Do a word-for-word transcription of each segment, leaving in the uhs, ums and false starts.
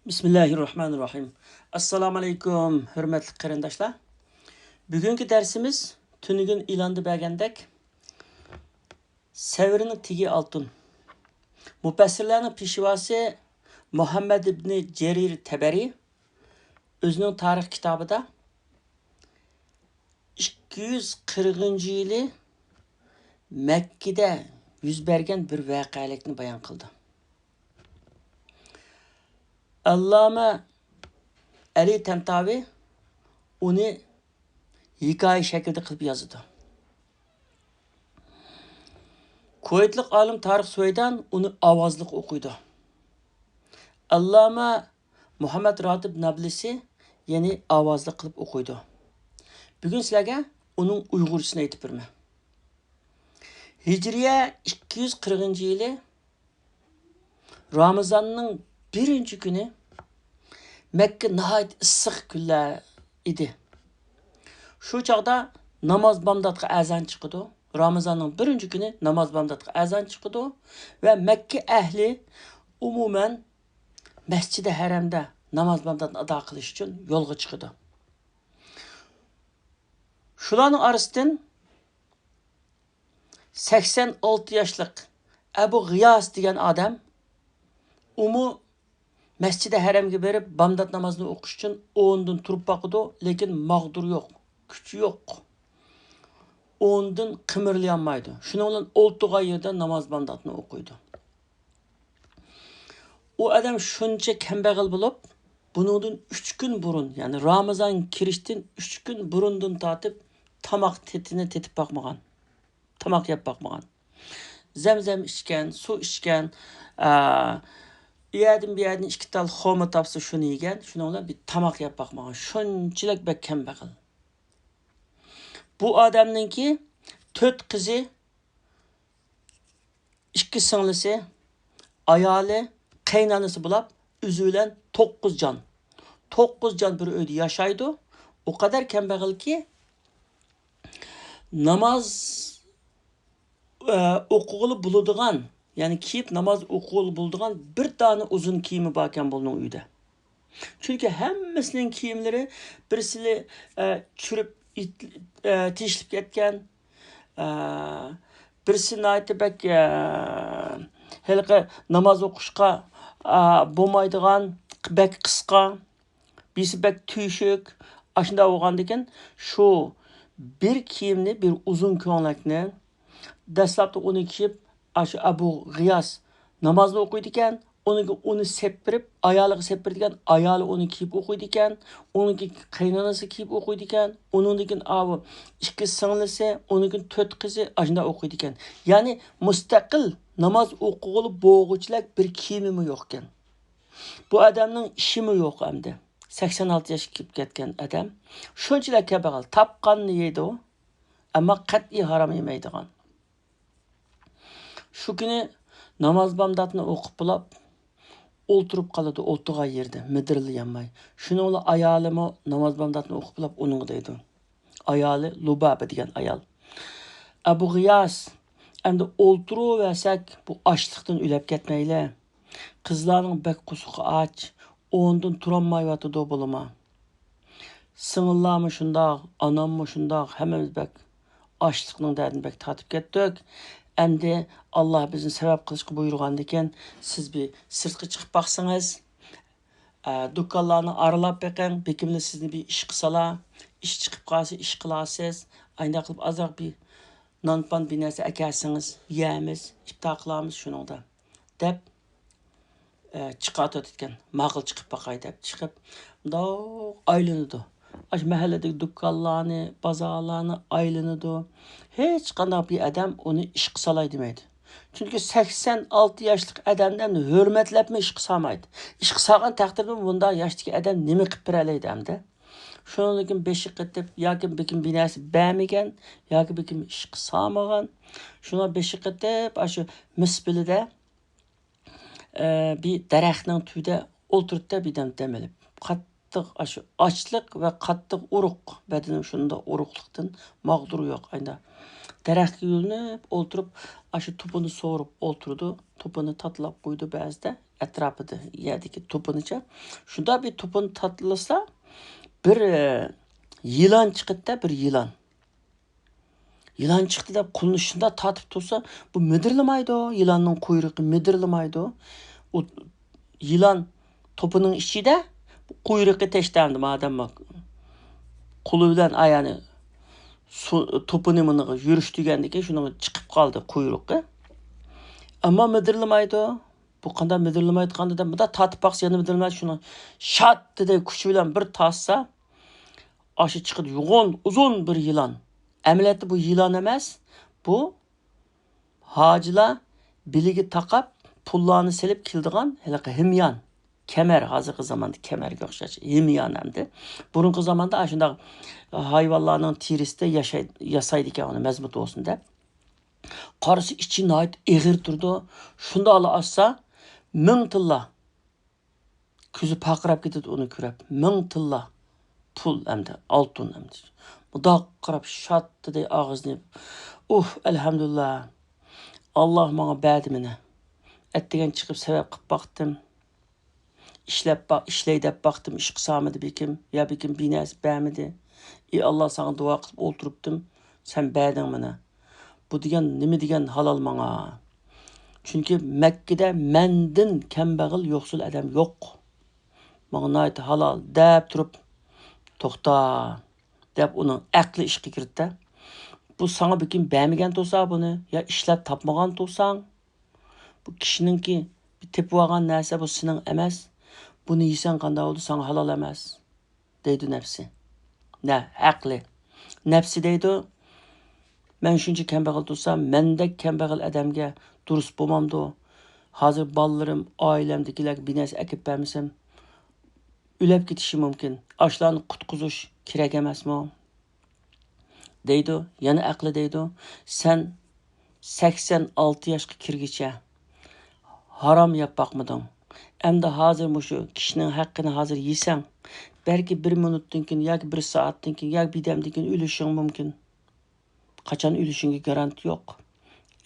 بىسمىللاھىررەھمانىررەھىم. ئەسسالامۇ ئەلەيكۇم، ھۆرمەتلىك قېرىنداشلار. بۈگۈنكى دەرسىمىز تۈنۈگۈن ئېلاندا بەرگەندەك سەۋرنىڭ تېگى ئالتۇن. مۇپەسسىرلەرنىڭ پېشۋاسى مۇھەممەد ئىبنى جەرىر تەبەرى ئۆزىنىڭ تارىخ كىتابىدا ئىككى يۈز قىرىقىنچى يىلى مەككىدە يۈز بەرگەن بىر ۋەقەلىكنى بايان قىلدى. ئاللامە ئەلى تەنتاۋى ئۇنى ھېكايە شەكلىدە قىلىپ يازىدۇ. كۇۋەيتلىق ئالىم تارىخ سۇۋەيدان ئۇنى ئاۋازلىق ئوقۇيدۇ. ئاللامە مۇھەممەد راتىب نابلىسى يەنى ئاۋازلىق قىلىپ ئوقۇيدۇ. بۈگۈن سىلەرگە ئۇنىڭ ئۇيغۇرچىسىنى ئېيتىپ بېرىمەن. ھىجرىيە ئىككى يۈز قىرىقىنچى يىلى رامىزاننىڭ بىرىنچى كۈنى، مەككە ناھايىتى ئىسسىق كۈنلەر ئىدى. شۇ چاغدا ناماز بامداتقا ئەزان چىقىدۇ. رامىزاننىڭ بىرىنچى كۈنى ناماز بامداتقا ئەزان چىقىدۇ ۋە مەككە ئەھلى ئومۇمەن مەسچىدى ھەرەمدە ناماز بامداتنى ئادا قىلىش ئۈچۈن يولغا چىقىدۇ. شۇلارنىڭ ئارىسىدىن سەكسەن ئالتە ياشلىق ئەبۇ غىياس دېگەن ئادەم، ئۇمۇ مەسچىدى ھەرەمگە بېرىپ بامدات نامازىنى ئوقۇش ئۈچۈن ئورنىدىن تۇرۇپ باقىدۇ، لېكىن ماغدۇر يوق، كۈچى يوق. ئورنىدىن قىمىرلىيالمايدۇ. شۇنىڭ بىلەن ئولتۇرغان يېرىدە ناماز بامداتنى ئوقۇيدۇ. ئۇ ئادەم شۇنچە كەمبەغەل بولۇپ، بۇنىڭدىن ئۈچ كۈن بۇرۇن، يەنى رامىزان كىرىشتىن ئۈچ كۈن بۇرۇندىن تارتىپ تاماق تېتىنى تېتىپ باقمىغان. تاماق يەپ باقمىغان. زەمزەم ئىچكەن، سۇ ئىچكەن، ئە، ئۇ يەردىن بۇ يەردىن ئىككى تال خورما تاپسا شۇنى يېگەن، شۇنىڭ بىلەن بىر تاماق يەپ باقمىغان. شۇنچىلىك بەك كەمبەغەل. بۇ ئادەمنىڭكى تۆت قىزى، ئىككى سىڭلىسى، ئايالى، قېيىنئانىسى بولاپ، ئۆزى بىلەن توققۇز جان. توققۇز جان بىر ئۆيدە ياشايدۇ. ئۇ قەدەر كەمبەغەلكى، ناماز، ئە، ئوقۇغىلى بولىدىغان، يەنى كىيىپ ناماز ئوقۇغىلى بولىدىغان بىر دانە ئۇزۇن كىيىمى باركەن بۇنىڭ ئۆيدە. چۈنكى ھەممىسىنىڭ كىيىملىرى بىرسىلى، ئە، چۈرۈپ، ئىت-، ئە، تېشىلىپ كەتكەن، ئە، بىرسى ناھايىتى بەك، ئە، ھېلىقى ناماز ئوقۇشقا، ئە، بولمايدىغان، بەك قىسقا، بىرسى بەك تۆشۈك، ئاشۇنداق بولغاندىكىن شۇ بىر كىيىمنى، بىر ئۇزۇن كۆڭلەكنى، دەسلەپتە ئۇنى كىيىپ، ئاشۇ ئەبۇ غىياس نامازنى ئوقۇيدىكەن، ئۇنىڭ، ئۇنى سېپتۈرۈپ، ئايالىغا سېپتۈرىدىكەن، ئايالى ئۇنى كىيىپ ئوقۇيدىكەن، ئۇنىڭكى قېيىنئانىسى كىيىپ ئوقۇيدىكەن، ئۇنىڭدىن كېيىن ئاۋۇ ئىككى سىڭلىسى، ئۇنىڭدىن كېيىن تۆت قىزى ئاشۇنداق ئوقۇيدىكەن. يەنى مۇستەقىل ناماز ئوقۇغىلى بولغۇچىلىك بىر كىيىمىمۇ يوقكەن. بۇ ئادەمنىڭ ئىشىمۇ يوق ئەمدى. سەكسەن ئالتە ياشقا كىرىپ كەتكەن ئادەم. شۇنچىلىك كەمبەغەل، تاپقاننى يەيدۇ، ئەمما قەتئىي ھارام يېمەيدىغان. شۇ كۈنى ناماز بامداتنى ئوقۇپ بولاپ، ئولتۇرۇپ قالىدۇ، ئولتۇرغان يېرىدە مىدىرلىيالماي. شۇنىڭ بىلەن ئايالىمۇ ناماز بامداتنى ئوقۇپ بولاپ ئۇنىڭغا دەيدۇ. ئايالى لۇبابە دېگەن ئايال. ئەبۇ غىياس، ئەمدى ئولتۇرۇۋەرسەك، بۇ ئاچلىقتىن ئۆلۈپ كەتمەيلى. قىزلارنىڭ بەك قورسىقى ئاچ، ئورنىدىن تۇرالمايۋاتىدۇ بولىما. سىڭىللارمۇ شۇنداق، ئاناممۇ شۇنداق، ھەممىمىز بەك ئاچلىقنىڭ دەردىنى بەك تارتىپ كەتتۇق. ئەمدى ئاللا بىزنى سەۋەب قىلىشقا بۇيرۇغاندىكىن، سىز بىر سىرتقا چىقىپ باقسىڭىز، ئە، دۇكانلارنى ئارىلاپ بېقىڭ، بېكىملەر سىزنى بىر ئىشقا سالا، ئىش چىقىپ قالسا ئىش قىلارسىز. ئاينداق قىلىپ ئازراق بىر نان-پان بىر نەرسە ئەكەلسىڭىز، يەرمىز، ئىپتار قىلارمىز شۇنىڭدا، دەپ، ئە، چىقىۋاتىدىكەن. ماقۇل، چىقىپ باقاي دەپ چىقىپ، مۇنداق ئايلىنىدۇ. ئاشۇ مەھەللىدىكى دۇكانلارنى، بازارلارنى ئايلىنىدۇ. ھېچقانداق بىر ئادەم ئۇنى ئىشقا سالاي دېمەيدۇ. چۈنكى سەكسەن ئالتە ياشلىق ئادەمنى ھۆرمەتلەپمۇ ئىشقا سالمايدۇ. ئىشقا سالغان تەقدىردىمۇ بۇنداق ياشتىكى ئادەم نېمە قىلىپ بېرەلەيدۇ ئەمدى؟ شۇنىڭدىن كېيىن بېشى قېتىپ، ياكى بېكىم بىر نەرسە بەرمىگەن، ياكى بېكىم ئىشقا سالمىغان. شۇنىڭ بېشى قېتىپ، ئاشۇ مىس بىلىدە، ئە، بىر دەرەخنىڭ تۈۋىدە ئولتۇرۇپتۇ، بىردەم دەم ئېلىپ. قاتتىق ئاشۇ ئاچلىق ۋە قاتتىق ئورۇق، بەدىنىم شۇنداق ئورۇقلۇقتىن ماغدۇر يوق ئايدا. دەرەخكە يۆلىنىپ ئولتۇرۇپ، ئاشۇ توپىنى سورۇپ ئولتۇرىدۇ. توپىنى تاتىلاپ قويىدۇ بەزىدە، ئەتراپىدا يەردىكى توپىنىچە. شۇنداق بىر توپىنى تاتىلىسا، بىر، ئە، يىلان چىقىدىدە، بىر يىلان. يىلان چىقتى دەپ قولىنى شۇنداق تارتىپ تۇرسا، بۇ مىدىرلىمايدۇ، يىلاننىڭ قۇيرۇقى مىدىرلىمايدۇ. ئۇ يىلان توپىنىڭ ئىچىدە، قۇيرۇقى تەشتەندى مادەم قولى بىلەن ئايانى سۇ، توپىنى مۇنىغا يۈرۈشتۈرگەندىكىن شۇنىڭغا چىقىپ قالدى قۇيرۇقى. ئەمما مىدىرلىمايدۇ. بۇ قانداق مىدىرلىمايدىغاندۇ دەپ، مۇنداق تارتىپ باقسا يەنە مىدىرلىمايدۇ. شۇنى شات دېدى، كۈچى بىلەن بىر تارتسا، ئاشۇ چىقىدۇ يوغان، ئۇزۇن بىر يىلان. ئەمەلىيەتتە بۇ يىلان ئەمەس، بۇ ھاجىلار بېلىگە تاقاپ، پۇللارنى سېلىپ كېلىدىغان ھېلىقى ھىميان. كەمەر، ھازىرقى زاماندا كەمەرگە ئوخشاش، ھىميان ئەمدى. بۇرۇنقى زاماندا ئاشۇنداق ھايۋانلارنىڭ تېرىسىدە ياشاي-، ياسايدىكەن ئۇنى، مەزمۇت بولسۇن دەپ. قارىسا ئىچى ناھايىتى ئېغىر تۇرىدۇ. شۇنداقلا ئاچسا، مىڭ تىللا. كۆزى پارقىراپ كېتىدۇ ئۇنى كۆرۈپ. مىڭ تىللا پۇل ئەمدى، ئالتۇن ئەمدى. مۇنداق قاراپ شات دېدى ئاغزىنى يېپىپ. ئۇھ، ئەلھەمدۇلىللا. ئاللا ماڭا بەردى مېنى. ئەتىگەن چىقىپ سەۋەب قىلىپ باقتىم. ئىشلەپ با-، ئىشلەي دەپ باقتىم، ئىش قىسامىدى بېكىم. يا بېكىم بىر نەرسە بەرمىدى. ئى ئاللا، ساڭا دۇئا قىلىپ ئولتۇرۇپتىم. سەن بەردىڭ مانا. بۇ دېگەن نېمە دېگەن ھالال ماڭا؟ چۈنكى مەككىدە مەندىن كەمبەغەل يوقسۇل ئادەم يوق. ماڭا ناھايىتى ھالال دەپ تۇرۇپ، توختا دەپ ئۇنىڭ ئەقلى ئىشقا كىردى. بۇ ساڭا بېكىم بەرمىگەن تۇرسا بۇنى، يا ئىشلەپ تاپمىغان تۇرساڭ، بۇ كىشىنىڭكى تېپىۋالغان نەرسە بۇ سېنىڭ ئەمەس. بۇنى يېسەڭ قانداق بولىدۇ؟ ساڭا ھالال ئەمەس. دەيدۇ نەپسى. نە، ئەقلى. نەپسى دەيدۇ، مەن شۇنچە كەمبەغەل تۇرسام، مەندەك كەمبەغەل ئادەمگە دۇرۇس بولمامدۇ؟ ھازىر بالىلىرىم، ئائىلەمدىكىلەرگە بىر نەرسە ئەكىپ بەرمىسەم، ئۆلۈپ كېتىشى مۇمكىن. ئاشۇلارنى قۇتقۇزۇش كېرەك ئەمەسمۇ؟ دەيدۇ. يەنە ئەقلى دەيدۇ، سەن سەكسەن ئالتە ياشقا كىرگىچە ھارام يەپ باقمىدىڭ. ئەمدى ھازىر مۇشۇ كىشىنىڭ ھەققىنى ھازىر يېسەڭ، بەلكى بىر مىنۇتتىن كېيىن ياكى بىر سائەتتىن كېيىن ياكى بىر دەمدىن كېيىن ئۆلۈشۈڭ مۇمكىن. قاچان ئۆلۈشۈڭگە گارانتى يوق.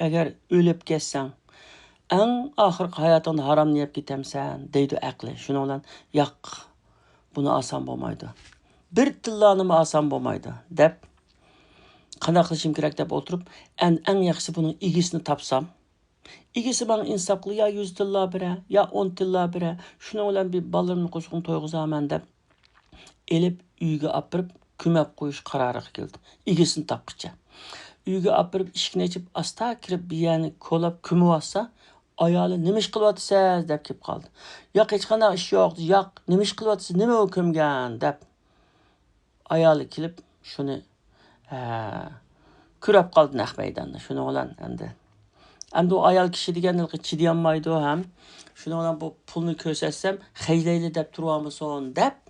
ئەگەر ئۆلۈپ كەتسەڭ، ئەڭ ئاخىرقى ھاياتىڭدا ھارامنى يەپ كېتەمسەن، دەيدۇ ئەقلى. شۇنىڭ بىلەن، ياق، بۇنى ئالسام بولمايدۇ. بىر تىللانىمۇ ئالسام بولمايدۇ، دەپ، قانداق قىلىشىم كېرەك دەپ ئولتۇرۇپ، ئەن-، ئەڭ ياخشىسى بۇنىڭ ئىگىسىنى تاپسام، ئىگىسى ماڭا ئىنساپلىق يا يۈز تىللا بېرە، يا ئون تىللا بېرە، شۇنىڭ بىلەن بىر بالىلىرىمنى قورسىقىنى تويغۇزارمەن دەپ ئېلىپ ئۆيگە ئاپىرىپ كۆمۈپ قويۇش قارارىغا كەلدى. ئىگىسىنى تاپقىچە. ئۆيگە ئاپىرىپ ئىشىكنى ئېچىپ ئاستا كىرىپ بىر يەرنى كولاپ كۆمۈۋاتسا، ئايالى نېمە ئىش قىلىۋاتىسىز دەپ كېلىپ قالدى. ياق، ھېچقانداق ئىش يوق. ياق، نېمە ئىش قىلىۋاتىسىز، نېمە ئۇ كۆمگەن دەپ. ئايالى كېلىپ شۇنى، ھە، كۆرۈپ قالدى نەق مەيداندا. شۇنىڭ بىلەن ئەمدى، ئەمدى ئۇ ئايال كىشى دېگەن ھېلىقى چىدىيالمايدۇ ھەم. شۇنىڭ بىلەن بۇ پۇلنى كۆرسەتسەم خەجلەيلى دەپ تۇرۇۋالمىسۇن دەپ،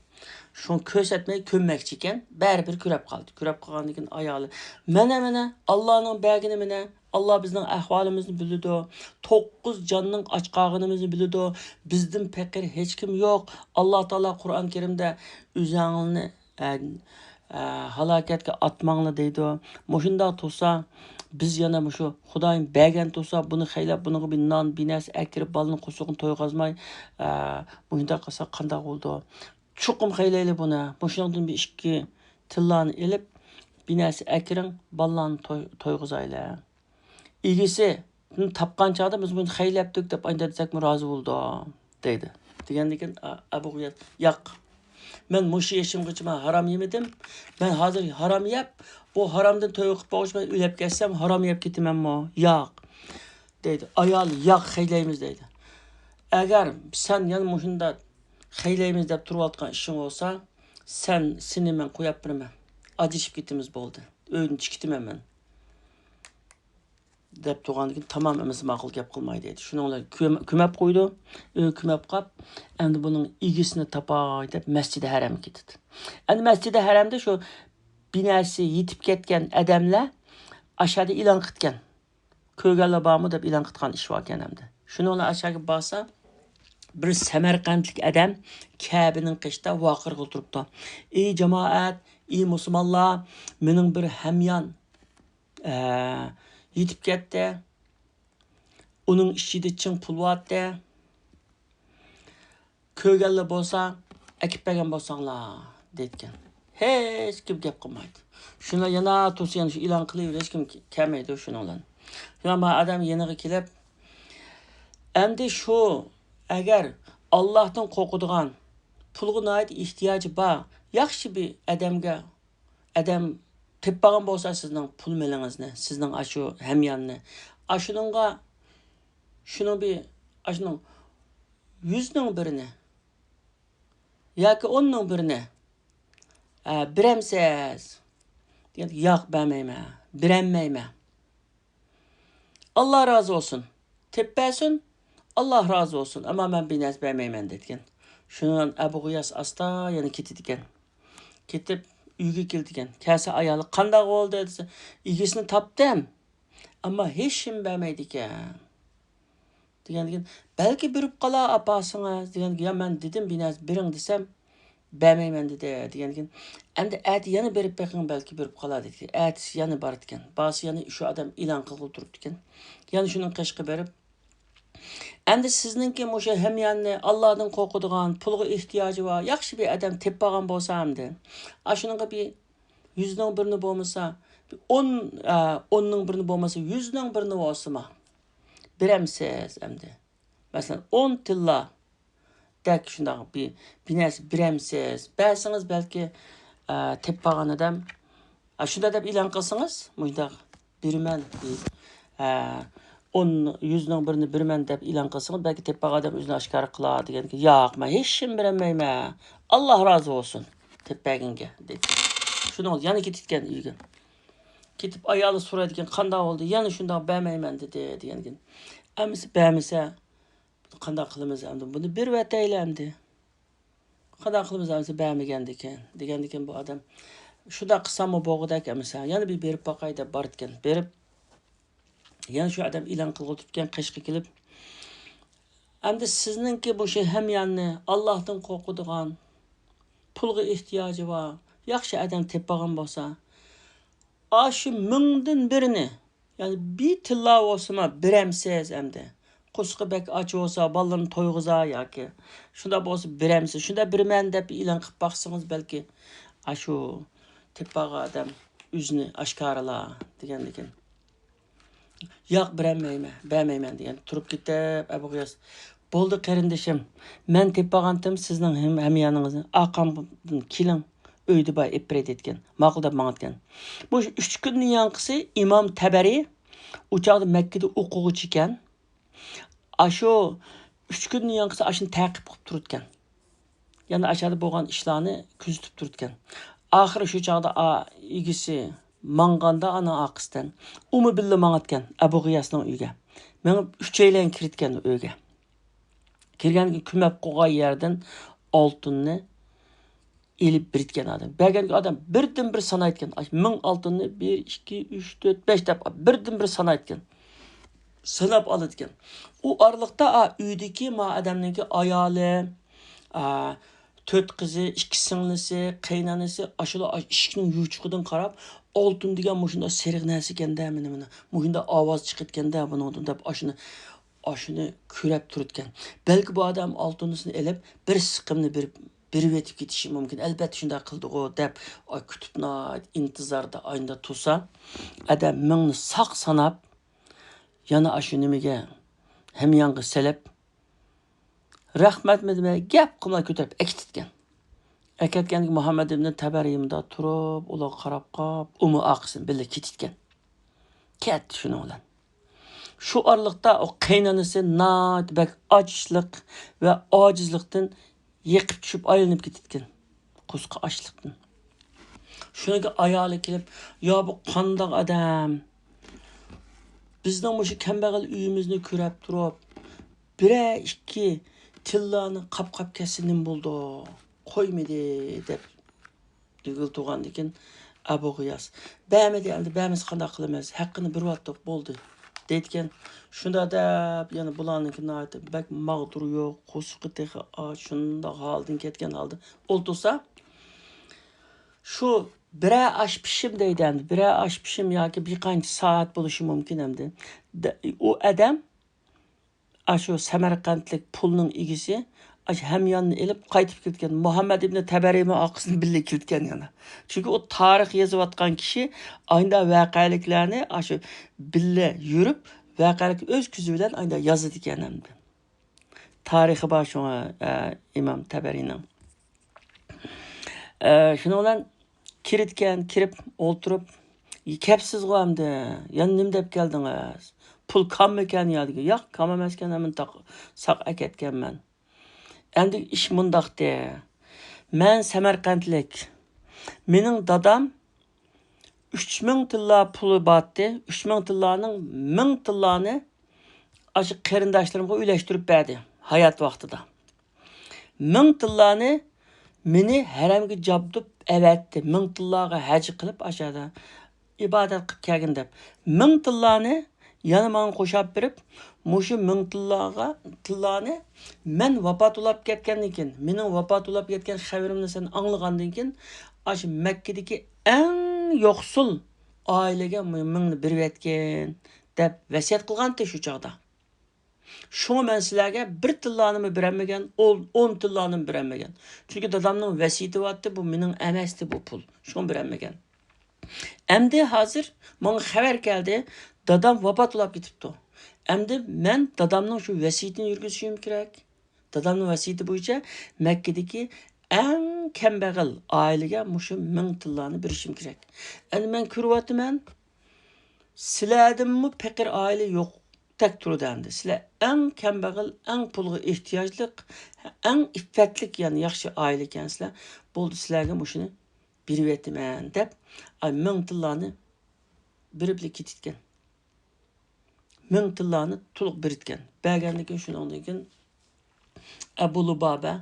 شۇنى كۆرسەتمەي كۆممەكچى ئىكەن. بەرىبىر كۆرۈپ قالدى. كۆرۈپ قالغاندىن كېيىن ئايالى، مانا، مانا، ئاللانىڭ بەرگىنى مانا. ئاللا بىزنىڭ ئەھۋالىمىزنى بىلىدۇ. توققۇز جاننىڭ ئاچ قالغىنىمىزنى بىلىدۇ. بىزدىن پېقىر ھېچكىم يوق. ئاللا تائالا قۇرئان كەرىمدە ئۆزۈڭلارنى ئە، ئە، ھالاكەتكە ئاتماڭلار دەيدۇ. مۇشۇنداق تۇرسا، بىز يەنە مۇشۇ خۇدايىم بەرگەن تۇرسا، بۇنى خەيلەپ، بۇنىڭغا بىر نان، بىر نەرسە ئەكىرىپ، بالىنىڭ قورسىقىنى تويغۇزماي، ئە، مۇشۇنداق قىلساق قانداق بولىدۇ؟ چوقۇم خەيلەيلى بۇنى. مۇشۇنىڭدىن بىر ئىككى تىللانى ئېلىپ، بىر نەرسە ئەكىرىڭ، بالىلارنى توي-، تويغۇزايلى. ئىگىسى تاپقان چاغدا بىز بۇنى خەيلەپتۇق دەپ ئاينىدا دېسەكمۇ رازى بولىدۇ، دەيدۇ. دېگەندىن كېيىن ئە-، ئەبۇ غىياس، ياق، مەن مۇشۇ يېشىمغىچە مەن ھارام يېمىدىم. مەن ھازىر ھارام يەپ، بۇ ھارامدىن تۆۋە قىلىپ بولغۇچە مەن ئۆلۈپ كەتسەم ھارام يەپ كېتىمەنمۇ؟ ياق، دەيدۇ. ئايالى، ياق، خەيلەيمىز، دەيدۇ. ئەگەر سەن يەنە مۇشۇنداق خەيلەيمىز دەپ تۇرۇۋاتقان ئىشىڭ بولسا، سەن، سېنى مەن قويۇپ بېرىمەن. ئاجرىشىپ كېتىمىز بولدى. ئۆيدىن چىقىتىمەن مەن. دەپ تۇرغاندىن كېيىن تامام ئەمىسە ماقۇل گەپ قىلماي دەيدۇ. شۇنىڭ بىلەن كۆم-، كۆمەپ قويىدۇ. ئۆي كۆمەپ قاپ، ئەمدى بۇنىڭ ئىگىسىنى تاپاي دەپ مەسچىدى ھەرەمگە كېتىدۇ. ئەمدى مەسچىدى ھەرەمدە شۇ بىناسى يېتىپ كەتكەن ئادەملەر ئاشادا ئېلان قىلىدىكەن. كۆرگەنلەر بارمۇ دەپ ئېلان قىلىدىغان ئىش باركەن ئەمدى. شۇنىڭ بىلەن ئاشاگە بارسا، بىر سەمەرقەنتلىك ئادەم كەبىنىڭ قېشىدا ۋارقىرىغىلى تۇرۇپتۇ. ئى جامائەت، ئى مۇسۇلمانلار، مېنىڭ بىر ھەميان ئە، يېتىپ كەتتى. ئۇنىڭ ئىچىدە چىڭ پۇل بارتى. كۆرگەنلەر بولسا، ئەكىپ بەرگەن بولساڭلار، دەيدىكەن. ھېچكىم گەپ قىلمايدۇ. شۇنىلا يەنە تۇرسا، يەنە شۇ ئېلان قىلىۋېرىش، كىم كەلمەيدۇ شۇنىڭ بىلەن. شۇڭا ما ئادەم يېنىغا كېلىپ، ئەمدى شۇ، ئەگەر ئاللاھتىن قورقىدىغان، پۇلغا ناھايىتى ئېھتىياجى بار، ياخشى بىر ئادەمگە، ئادەم تېپىپ بولسا سىزنىڭ پۇل مېلىڭىزنى، سىزنىڭ ئاشۇ ھەمياننى، ئاشۇنىڭغا، شۇنىڭ بىر، ئاشۇنىڭ يۈزنىڭ بىرىنى ياكى ئوننىڭ بىرىنى، ئە، بېرەمسىز؟ دېگەن، ياق، بەرمەيمەن، بېرەلمەيمەن. ئاللا رازى بولسۇن. تېپىپ بەرسۇن، ئاللا رازى بولسۇن. ئەمما مەن بىر نەرسە بەرمەيمەن، دەيدىكەن. شۇنىڭ بىلەن ئەبۇ غىياس ئاستا يەنە كېتىدىكەن. كېتىپ، ئۆيگە كېلىدىكەن. كەلسە ئايالى، قانداق بولدى؟ دېسە، ئىگىسىنى تاپتىم. ئەمما ھېچكىم بەرمەيدىكەن. دېگەندىكىن، بەلكى بېرىپ قالا ئاپارسىڭىز، دېگەندىكىن، يا، مەن دېدىم، بىر نەرسە بېرىڭ دېسەم، بەرمەيمەن دېدى، دېگەندىكىن، ئەمدى ئەتە يەنە بېرىپ بېقىڭ، بەلكى بېرىپ قالا، دېدى. ئەتىسى يەنە بارىدىكەن. بارسا يەنە شۇ ئادەم ئېلان قىلغىلى تۇرۇپتىكەن. يەنە شۇنىڭ قېشىغا بېرىپ، ئەمدى سىزنىڭكى مۇشۇ ھەمياننى، ئاللادىن قورقىدىغان، پۇلغا ئېھتىياجى بار، ياخشى بىر ئادەم تېپىپ بولسا ئەمدى، ئاشۇنىڭغا بىر يۈزنىڭ بىرىنى بولمىسا، بىر ئون، ئە، ئوننىڭ بىرىنى بولمىسا، يۈزنىڭ بىرىنى بولسىمۇ، بېرەمسىز ئەمدى؟ مەسىلەن، ئون تىللا دەك شۇنداق بىر، بىر نەرسە بېرەمسىز؟ بەرسىڭىز بەلكى، ئە، تېپىپ قالغان ئادەم، ئە، شۇنداق دەپ ئېلان قىلسىڭىز، مۇشۇنداق بېرىمەن، بىر، ئە، ئون، يۈزنىڭ بىرىنى بېرىمەن دەپ ئېلان قىلسىڭىز، بەلكى تېپىپ قالغان ئادەم ئۆزىنى ئاشكارا قىلار دېگەنگە، ياق، مەن ھېچنېمە بېرەلمەيمەن. ئاللا رازى بولسۇن تېپىپ بەرگەنگە، دېدى. شۇنىڭ يەنە كېتىدىكەن ئۆيگە. كېتىپ ئايالى سورايدىكەن، قانداق بولدى؟ يەنە شۇنداق بەرمەيمەن دېدى، دېگەندىكىن. ئەمىسە بەرمىسە، قانداق قىلىمىز ئەمدى؟ بۇنى بېرىۋەتەيلى ئەمدى. قانداق قىلىمىز ئەمىسە بەرمىگەندىكىن، دېگەندىكىن بۇ ئادەم، شۇنداق قىلساممۇ بولغۇدەك ئەمىسە، يەنە بىر بېرىپ باقاي دەپ بارىدىكەن. بېرىپ، يەنە شۇ ئادەم ئېلان قىلغىلى تۇرۇپتىكەن، قېشىغا كېلىپ، ئەمدى سىزنىڭكى مۇشۇ ھەمياننى، ئاللاھتىن قورقىدىغان، پۇلغا ئېھتىياجى بار، ياخشى ئادەم تېپىپ بولسا، ئاشۇ مىڭدىن بىرىنى، يەنى بىر تىللا بولسىمۇ بېرەمسىز ئەمدى؟ قورسىقى بەك ئاچ بولسا، بالىلىرىنى تويغۇزا ياكى شۇنداق بولسا بېرەمسىز؟ شۇنداق بېرىمەن دەپ ئېلان قىلىپ باقسىڭىز، بەلكى ئاشۇ تېپىپ بولغان ئادەم ئۆزىنى ئاشكارىلا، دېگەندىكىن. ياق، بېرەلمەيمەن، بەرمەيمەن، دېگەن. تۇرۇپ كېتىپ، ئەبۇ غىياس، بولدى، قېرىندىشىم، مەن تېپىپ بولغانتىم سىزنىڭ ھەم-، ھەميانىڭىزنى، ئارقامدىن كېلىڭ، ئۆيدە بار، ئېلىپ بېرەي، دېدىكەن. ماقۇل دەپ ماڭىدىكەن. مۇشۇ ئۈچ كۈندىن يانقىسى ئىمام تەبەرى ئۇ چاغدا مەككىدە ئوقۇغۇچى ئىكەن. ئاشۇ ئۈچ كۈندىن يانقىسى ئاشۇنى تەقىب قىلىپ تۇرىدىكەن. يەنە ئاشۇ يەردە بولغان ئىشلارنى كۆزىتىپ تۇرىدىكەن. ئاخىرى شۇ چاغدا ئا-، ئىگىسى ماڭغاندا ئانا ئارقىسىدىن ئۇمۇ بىللە ماڭىدىكەن ئەبۇ غىياسنىڭ ئۆيىگە. مېڭىپ ئۈچەيلەن كىرىدىكەن ئۆيگە. كىرگەندىن كېيىن كۆمۈپ قويغان يەردىن ئالتۇننى ئېلىپ بېرىدىكەن ئادەم. بەرگەندىكىن ئادەم بىردىنبىر سانايدىكەن. ئاشۇ مىڭ ئالتۇننى بىر، ئىككى، ئۈچ، تۆت، بەش دەپ بىردىنبىر سانايدىكەن. ساناپ ئالىدىكەن. ئۇ ئارىلىقتا، ئا، ئۆيدىكى ما ئادەمنىڭكى ئايالى، ئا، تۆت قىزى، ئىككى سىڭلىسى، قېيىنئانىسى، ئاشۇلار ئىشىكنىڭ يوچۇقىدىن قاراپ، ئالتۇن دېگەن مۇشۇنداق سېرىق نەرسە ئىكەن-دە، مانا، مانا، مۇشۇنداق ئاۋاز چىقىدىكەن-دە بۇنىڭدىن دەپ، ئاشۇنى، ئاشۇنى كۆرەپ تۇرىدىكەن. بەلكى بۇ ئادەم ئالتۇنىسىنى ئېلىپ، بىر سىقىمنى بېرىپ، بېرىۋېتىپ كېتىشى مۇمكىن. ئەلبەتتە شۇنداق قىلدىغۇ دەپ، ئاي، كۈتۈپ ناھايىتى ئىنتىزاردا ئاينىدا تۇرسا، ئادەم مىڭنى ساق ساناپ، يەنە ئاشۇ نېمىگە، ھەميانغا سېلىپ، رەھمەتمۇ دېمەي، گەپ قىلماي كۆتۈرۈپ ئەكېتىدىكەن. ئەكەتكەندىكىن مۇھەممەد ئىبنى تەبەرىمدا تۇرۇپ، ئۇلارغا قاراپ قاپ، ئۇمۇ ئارقىسىدىن بىللە كېتىدىكەن. كەتتى شۇنىڭ بىلەن. شۇ ئارىلىقتا ئۇ قېيىنئانىسى ناھايىتى بەك ئاچلىق ۋە ئاجىزلىقتىن يىقىپ چۈشۈپ ئايلىنىپ كېتىدىكەن. قورسىقى ئاچلىقتىن. شۇنىڭكى ئايالى كېلىپ، يا بۇ قانداق ئادەم؟ بىزنىڭ مۇشۇ كەمبەغەل ئۆيىمىزنى كۆرەپ تۇرۇپ، بىرەر ئىككى تىللانى قاپ-قاپ كەتسە نېمە بولىدۇ؟ قويمىدى دەپ دېگىلى تۇرغاندىكىن ئەبۇ غىياس، بەرمىدى، ئەمدى بەرمىسە قانداق قىلىمىز؟ ھەققىنى بېرىۋاتتۇق، بولدى، دەيدىكەن. شۇنداق دەپ يەنە بۇلارنىڭكى ناھايىتى بەك ماغدۇرى يوق، قورسىقى تېخى ئاچ، شۇنداق ھالدىن كەتكەن ھالدا ئولتۇرسا، شۇ بىرەر ئاش پىشىم دەيدۇ ئەمدى. بىرەر ئاش پىشىم ياكى بىر قانچە سائەت بولۇشى مۇمكىن ئەمدى. دە-، ئۇ ئادەم، ئاشۇ سەمەرقەنتلىك پۇلنىڭ ئىگىسى، ئاشۇ ھەمياننى ئېلىپ قايتىپ كېتىدىكەن. مۇھەممەد ئىبنى تەبەرىمۇ ئارقىسىدىن بىللە كېتىدىكەن يەنە. چۈنكى ئۇ تارىخ يېزىۋاتقان كىشى ئاينىدا ۋەقەلىكلەرنى ئاشۇ بىللە يۈرۈپ، ۋەقەلىك ئۆز كۆزى بىلەن ئاينىدا يازىدىكەن ئەمدى. تارىخى بار شۇڭا، ئە، ئىمام تەبەرىنىڭ. ئە، شۇنىڭ بىلەن كىرىدىكەن، كىرىپ ئولتۇرۇپ، «كەپسىزغۇ ئەمدى، يەنە نېمە دەپ كەلدىڭىز؟ پۇل كاممىكەن يا؟» دېگەن. «ياق، كام ئەمەسكەن، مەن تاق-، ساق ئەكەتكەنمەن.» ئەمدى ئىش مۇنداقتى. مەن سەمەرقەنتلىك. مېنىڭ دادام ئۈچ مىڭ تىللا پۇلى بارتتى. ئۈچ مىڭ تىللانىڭ مىڭ تىللانى ئاشۇ قېرىنداشلىرىمغا ئۈلەشتۈرۈپ بەردى ھايات ۋاقتىدا. مىڭ تىللانى مېنى ھەرەمگە جابدۇپ ئەۋەتتى. مىڭ تىللاغا ھەج قىلىپ ئاشۇ يەردە ئىبادەت قىلىپ كەلگىن دەپ. مىڭ تىللانى يەنە ماڭا قوشاپ بېرىپ، مۇشۇ مىڭ تىللاغا، تىللانى مەن ۋاپات بولاپ كەتكەندىن كېيىن، مېنىڭ ۋاپات بولاپ كەتكەن خەۋىرىمنى سەن ئاڭلىغاندىن كېيىن، ئاشۇ مەككىدىكى ئەڭ يوقسۇل ئائىلىگە مىڭنى بېرىۋەتكىن دەپ ۋەسىيەت قىلغانتى شۇ چاغدا. شۇڭا مەن سىلەرگە بىر تىللانىمۇ بېرەلمىگەن، ئون، ئون تىللانىمۇ بېرەلمىگەن. چۈنكى دادامنىڭ ۋەسىيىتى بارتتى، بۇ مېنىڭ ئەمەستى بۇ پۇل. شۇڭا بېرەلمىگەن. ئەمدى ھازىر ماڭا خەۋەر كەلدى، دادام ۋاپات بولاپ كېتىپتۇ. ئەمدى مەن دادامنىڭ شۇ ۋەسىيىتىنى يۈرگۈزۈشۈم كېرەك. دادامنىڭ ۋەسىيىتى بويىچە مەككىدىكى ئەڭ كەمبەغەل ئائىلىگە مۇشۇ مىڭ تىللانى بېرىشىم كېرەك. ئەمدى مەن كۆرۈۋاتىمەن، سىلەردىنمۇ پېقىر ئائىلە يوقتەك تۇرىدۇ ئەمدى. سىلەر ئەڭ كەمبەغەل، ئەڭ پۇلغا ئېھتىياجلىق، ئەڭ ئىپپەتلىك، يەنى ياخشى ئائىلە ئىكەنسىلەر. بولدى، سىلەرگە مۇشۇنى بېرىۋېتىمەن دەپ، ئاي، مىڭ تىللانى بېرىپلا كېتىدىكەن. مىڭ تىللانى تولۇق بېرىدىكەن. بەرگەندىن كېيىن، شۇنىڭدىن كېيىن ئەبۇ لۇبابە،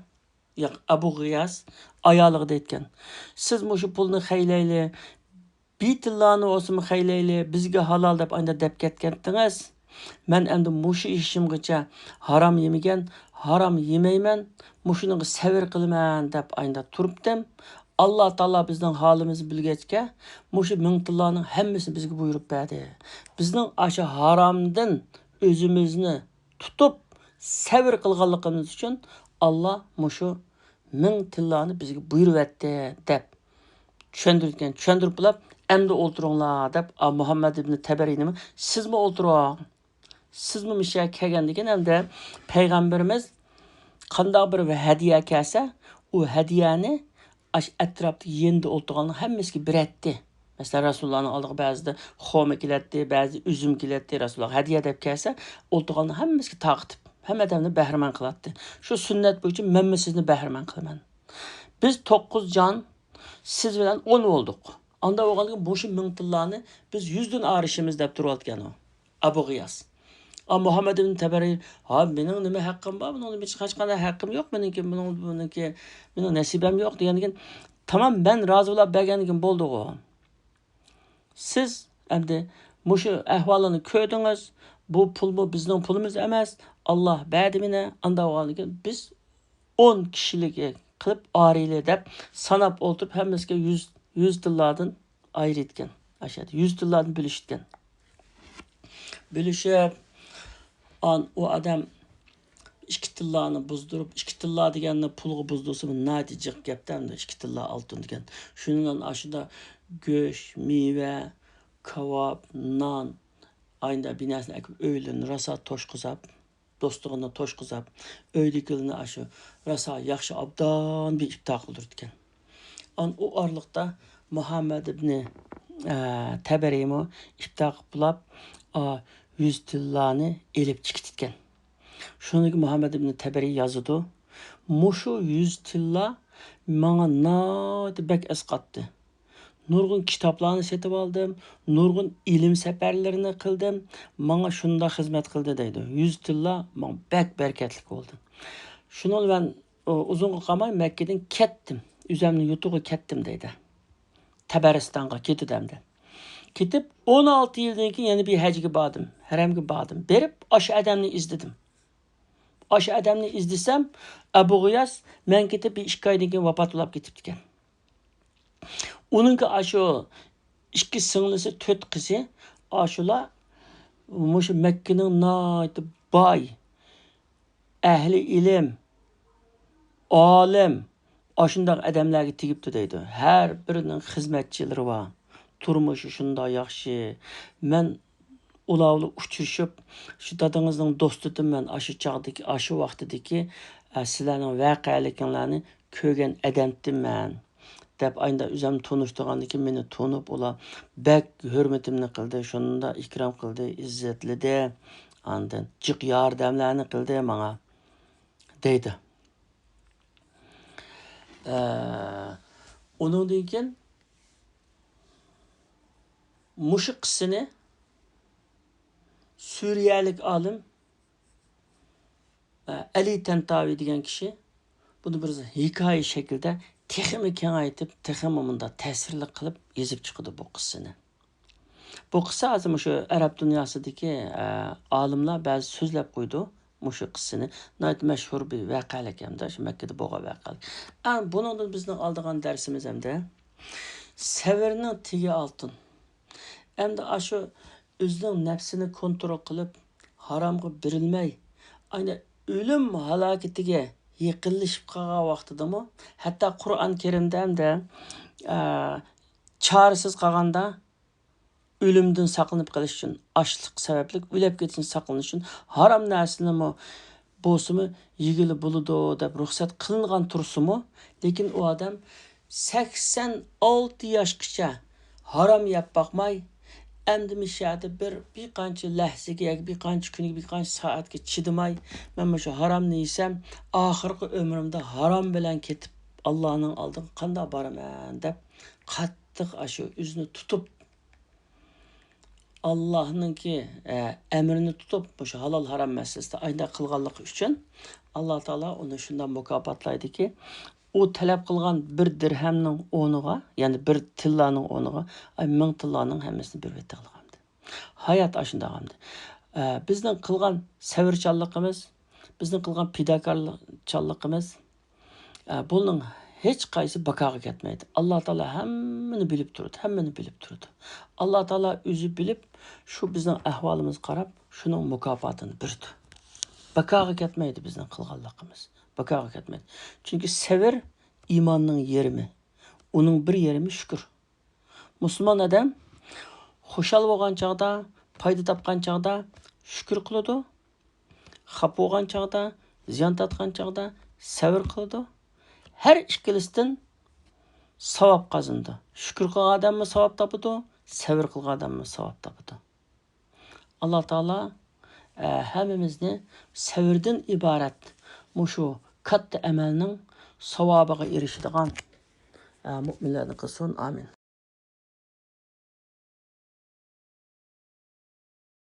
ياق، ئەبۇ غىياس ئايالىغا دەيدىكەن، سىز مۇشۇ پۇلنى خەيلەيلى، بىر تىللانى بولسىمۇ خەيلەيلى، بىزگە ھالال دەپ ئانداق دەپ كەتكەنتىڭىز. مەن ئەمدى مۇشۇ يېشىمغىچە ھارام يېمىگەن، ھارام يېمەيمەن، مۇشۇنىڭغا سەۋر قىلىمەن دەپ ئانداق تۇرۇپتىم. ئاللا تائالا بىزنىڭ ھالىمىزنى بىلگەچكە، مۇشۇ مىڭ تىللانىڭ ھەممىسىنى بىزگە بۇيرۇپ بەردى. بىزنىڭ ئاشۇ ھارامدىن ئۆزىمىزنى تۇتۇپ سەۋر قىلغانلىقىمىز ئۈچۈن ئاللا مۇشۇ مىڭ تىللانى بىزگە بۇيرۇۋەتتى دەپ چۈشەندۈرگەن. چۈشەندۈرۈپ بولاپ، ئەمدى ئولتۇرۇڭلار دەپ، ئا، مۇھەممەد ئىبنى تەبەرىنىمۇ، سىزمۇ ئولتۇرۇڭ. سىزمۇ مۇشۇ يەرگە كەلگەندىن كېيىن ئەمدى پەيغەمبىرىمىز قانداق بىر ھەدىيە كەلسە، ئۇ ھەدىيەنى ئاشۇ ئەتراپتا يېنىدا ئولتۇرغانلار ھەممىسىگە بېرەتتى. مەسىلەن، رەسۇلۇللانىڭ ئالدىغا بەزىدە خورما كېلەتتى، بەزىدە ئۈزۈم كېلەتتى، رەسۇلۇللاغا ھەدىيە دەپ كەلسە، ئولتۇرغانلار ھەممىسىگە تارقىتىپ، ھەممە ئادەمنى بەھرىمەن قىلاتتى. شۇ سۈننەت بويىچە مەنمۇ سىزنى بەھرىمەن قىلىمەن. بىز توققۇز جان، سىز بىلەن ئون بولدۇق. ئاندا بولغاندىكىن مۇشۇ مىڭ تىللانى بىز يۈزدىن ئارىشىمىز دەپ تۇرۇۋاتكەن ئۇ ئەبۇ غىياس. ئا، مۇھەممەد ئىبن تەبەرى، ھا، مېنىڭ نېمە ھەققىم بار؟ بۇنىڭدا ھېچقانداق ھەققىم يوق مېنىڭكى، بۇنىڭ، بۇنىڭكى، مېنىڭ نەسىبەم يوق دېگەندىن كېيىن، تامام، مەن رازى بولاپ بەرگەندىن كېيىن بولدىغۇ. سىز ئەمدى مۇشۇ ئەھۋالنى كۆردىڭىز، بۇ پۇلمۇ بىزنىڭ پۇلىمىز ئەمەس، ئاللا بەردى مانا، ئاندا بولغاندىكىن بىز ئون كىشىلىك قىلىپ ئايرىيلى دەپ ساناپ ئولتۇرۇپ، ھەممىسىگە يۈز، يۈز تىللادىن ئايرىيدىكەن. ئاشۇ يەردە يۈز تىللادىن بۆلۈشىدىكەن. بۆلۈشۈپ، ئان-، ئۇ ئادەم ئىككى تىللانى بۇزدۇرۇپ، ئىككى تىللا دېگەننى پۇلغا بۇزدۇرسا، بۇ ناھايىتى جىق گەپتە ئەمدى، ئىككى تىللا ئالتۇن دېگەن. شۇنىڭ بىلەن ئاشۇندا گۆش، مېۋە، كاۋاپ، نان، ئاينىدا بىر نەرسىنى ئەكىپ ئۆيلىرىنى راسا توشقۇزاپ، دوستىغىنى توشقۇزاپ، ئۆيدىكىلىرىنى ئاشۇ راسا ياخشى ئابدان بىر ئىپتار قىلدۇرىدىكەن. ئان ئۇ ئارىلىقتا مۇھەممەد ئىبنى، ئە، تەبەرىمۇ ئىپتار قىلىپ بولاپ، ئا، يۈز تىللانى ئېلىپ چىقىپتىكەن. شۇنىڭدىن كېيىن مۇھەممەد ئىبنى تەبەرى يازىدۇ، مۇشۇ يۈز تىللا ماڭا ناھايىتى بەك ئەسقاتتى. نۇرغۇن كىتابلارنى سېتىپ ئالدىم، نۇرغۇن ئىلىم سەپەرلىرىنى قىلدىم، ماڭا شۇنداق خىزمەت قىلدى دەيدۇ. يۈز تىللا ماڭا بەك بەرىكەتلىك بولدى. شۇنىڭ بىلەن ئۇ-، ئۇزۇنغا قالماي مەككىدىن كەتتىم، ئۆزۈمنىڭ يۇرتىغا كەتتىم دەيدۇ. تەبەرىستانغا كېتىدۇ ئەمدى. كېتىپ ئون ئالتە يىلدىن كېيىن يەنە بىر ھەجگە باردىم، ھەرەمگە باردىم. بېرىپ ئاشۇ ئادەمنى ئىزدىدىم. ئاشۇ ئادەمنى ئىزدىسەم، ئەبۇ غىياس مەن كېتىپ بىر ئىككى ئايدىن كېيىن ۋاپات بولاپ كېتىپتىكەن. ئۇنىڭكى ئاشۇ ئىككى سىڭلىسى، تۆت قىزى، ئاشۇلار مۇشۇ مەككىنىڭ ناھايىتى باي، ئەھلى ئىلىم، ئالىم، ئاشۇنداق ئادەملەرگە تېگىپتۇ دەيدۇ. ھەر بىرىنىڭ خىزمەتچىلىرى بار. تۇرمۇشى شۇنداق ياخشى. مەن ئۇلار بىلەن ئۇچرىشىپ، شۇ دادىڭىزنىڭ دوستىدىمەن، ئاشۇ چاغدىكى، ئاشۇ ۋاقتىدىكى، ئە، سىلەرنىڭ ۋەقەلىكىڭلارنى كۆرگەن ئادەمدىمەن، دەپ، ئاينىدا ئۆزۈم تونۇشتۇرغاندىن كېيىن مېنى تونۇپ، ئۇلار بەك ھۆرمىتىمنى قىلدى، شۇنداق ئىكرام قىلدى، ئىززەتلىدى. ئاندىن جىق ياردەملەرنى قىلدى ماڭا، دەيدۇ. ئە، ئۇنىڭدىن كېيىن مۇشۇ قىسسىنى سۈرىيەلىك ئالىم، ئە، ئەلى تەنتاۋى دېگەن كىشى بۇنى بىر ھېكايە شەكلىدە تېخىمۇ كېڭەيتىپ، تېخىمۇ مۇنداق تەسىرلىك قىلىپ يېزىپ چىقىدۇ بۇ قىسسىنى. بۇ قىسسە ھازىر مۇشۇ ئەرەب دۇنياسىدىكى، ئە، ئالىملار بەزى سۆزلەپ قويىدۇ مۇشۇ قىسسىنى. ناھايىتى مەشھۇر بىر ۋەقەلىك ھەمدە شۇ مەككىدە بولغان ۋەقەلىك. ئە، بۇنىڭدىن بىزنىڭ ئالىدىغان دەرسىمىز ھەمدە سەۋرنىڭ تېگى ئالتۇن. ئەمدى ئاشۇ ئۆزىنىڭ نەپسىنى كونترول قىلىپ، ھارامغا بېرىلمەي، ئاينى ئۆلۈم ھالاكىتىگە يېقىنلىشىپ قالغان ۋاقتىدىمۇ، ھەتتا قۇرئان كەرىمدە ھەمدە، ئە، چارىسىز قالغاندا ئۆلۈمدىن ساقلىنىپ قېلىش ئۈچۈن، ئاچلىق سەۋەبلىك ئۆلۈپ كېتىشتىن ساقلىنىش ئۈچۈن ھارام نەرسىنىمۇ بولسىمۇ يېگىلى بولىدۇ دەپ رۇخسەت قىلىنغان تۇرسىمۇ، لېكىن ئۇ ئادەم سەكسەن ئالتە ياشقىچە ھارام يەپ باقماي، ئەمدى مۇشۇ يەردە بىر، بىر قانچە لەھزىگە ياكى بىر قانچە كۈنگە، بىر قانچە سائەتكە چىدىماي، مەن مۇشۇ ھارامنى يېسەم، ئاخىرقى ئۆمرۈمدە ھارام بىلەن كېتىپ، ئاللانىڭ ئالدىغا قانداق بارىمەن دەپ، قاتتىق ئاشۇ ئۆزىنى تۇتۇپ، ئاللانىڭكى، ئە، ئەمرىنى تۇتۇپ، مۇشۇ ھالال ھارام مەسىلىسىدە ئاينداق قىلغانلىقى ئۈچۈن، ئاللا تائالا ئۇنى شۇنداق مۇكاپاتلايدىكى، ئۇ تەلەپ قىلغان بىر دىرھەمنىڭ ئورنىغا، يەنى بىر تىللانىڭ ئورنىغا، ئاي، مىڭ تىللانىڭ ھەممىسىنى بېرىۋېتىدىغان. ھايات ئاشۇنداق ئەمدى. ئە، بىزنىڭ قىلغان سەۋرچانلىقىمىز، بىزنىڭ قىلغان پىداكارچانلىقىمىز، ئە، بۇنىڭ ھېچقايسى بىكارغا كەتمەيدۇ. ئاللا تائالا ھەممىنى بىلىپ تۇرىدۇ، ھەممىنى بىلىپ تۇرىدۇ. ئاللا تائالا ئۆزى بىلىپ، شۇ بىزنىڭ ئەھۋالىمىزغا قاراپ، شۇنىڭ مۇكاپاتىنى بېرىدۇ. بىكارغا كەتمەيدۇ بىزنىڭ قىلغانلىقىمىز. بىكارغا كەتمەيدۇ. چۈنكى سەۋر ئىماننىڭ يېرىمى. ئۇنىڭ بىر يېرىمى شۈكۈر. مۇسۇلمان ئادەم خۇشال بولغان چاغدا، پايدا تاپقان چاغدا شۈكۈر قىلىدۇ. خاپا بولغان چاغدا، زىيان تارتقان چاغدا سەۋر قىلىدۇ. ھەر ئىككىلىسىدىن ساۋاب قازىنىدۇ. شۈكۈر قىلغان ئادەممۇ ساۋاب تاپىدۇ، سەۋر قىلغان ئادەممۇ ساۋاب تاپىدۇ. ئاللا تائالا، ئە، ھەممىمىزنى سەۋردىن ئىبارەت مۇشۇ كاتتا ئەمەلنىڭ ساۋابىغا ئېرىشىدىغان، ئە، مۇئمىنلەردىن قىلسۇن. ئامىن.